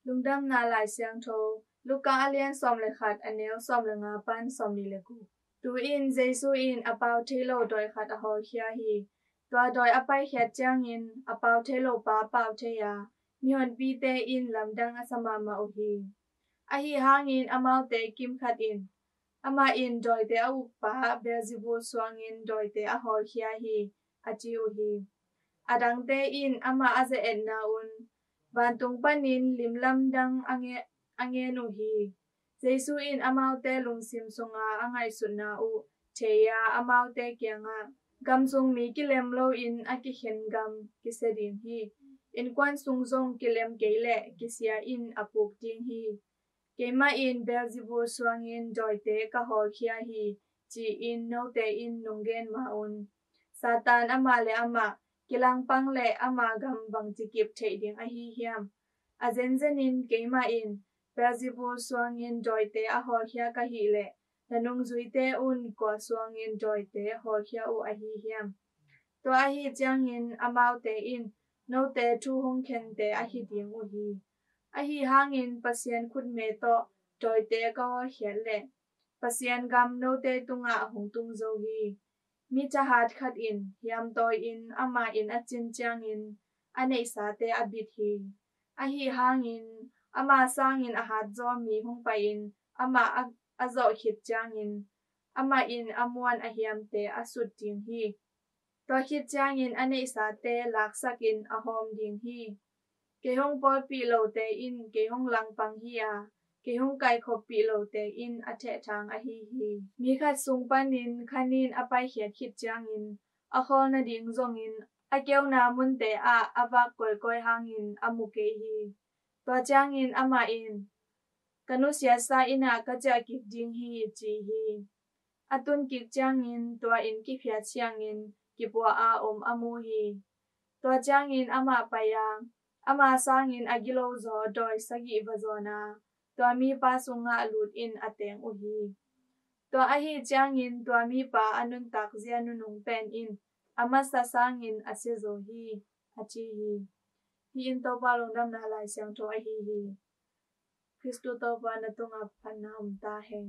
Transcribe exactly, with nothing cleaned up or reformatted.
Lungdamna Lai Siangtho, Luka a lian sawm le khat, a neu sawm le nga pan sawm nih le guk. Tu-in Jesu in a pau thei lo dawi khat a hawlkhia hi. Tua dawi a paikhiat ciangin a pau thei lo pa pau thei a, mihonpite in lamdang a sa mahmah uh hi. Ahi hangin amaute kimkhat in, "Amah in dawite a ukpa Beelzebul suangin dawite a hawlkhia hi," a ci uh hi. A dangte in amah a ze-etna un, "Vantung panin limlamdang a nge-, a ngen uh hi." Jesu in amaute lungsim sunga a ngaihsutna uh thei a, amaute kiangah, "Gam sung mi kilem loin a kikhen gam kisia ding hi. Innkuan sung zong kilem kei leh kisia in a puk ding hi. Keimah in Beelzebul suangin dawite ka hawlkhia hi, ci-in note in nong gen ma un. Satan amah le amah kilangpang leh ama gam bangci kip theih ding ahi hiam? A zenzenin keimah in Beelzebul suangin dawite a hawlkhia ka hih leh, na nungzuite un kua suangin dawite hawlkhia uh ahi hiam? Tua ahi ciangin amaute in note thu hong khente ahi ding uh hi. Ahi hangin Pasian khutme tawh dawite ka hawlkhiat leh Pasian gam note tungah hong tung zo hi. Mi thahat khat in hiamtawi-in ama inn a cin ciangin a neihsate a bit hi. Ahi hangin ama sangin a hatzaw mi hong pai-in amah a, a zawh khit ciangin amah in a muan a hiamte a sut ding hi. Tua khit ciangin a neihsate laksakin a hawm ding hi. Kei hong pawlpih lote in kei hong langpang hi a, kei hong kaikhoppih lote in a thehthang ahi hi. Mi khat sung panin khanin a paikhiat khit ciangin a khawl nading zongin a keuna munte ah a vak kawikawi hangin a mu kei hi. Tua ciangin amah in, 'Ka nusiatsa inn ah ka ciah kik ding hi,' ci hi. A tun kik ciangin tua inn kiphiat siangin kipua a om a mu hi. Tua ciangin amah pai a, ama sangin a gilo zaw dawi sagih va zawn a, tua mipa sungah lutin a teng uh hi. Tua ahi ciangin tua mipa a nuntak zia nunung pen in a masa sangin a sia zo hi," a ci hi. Hih in Topa Lungdamna Lai Siangtho ahi hi. Khristu Topa na tungah phatna om ta hen.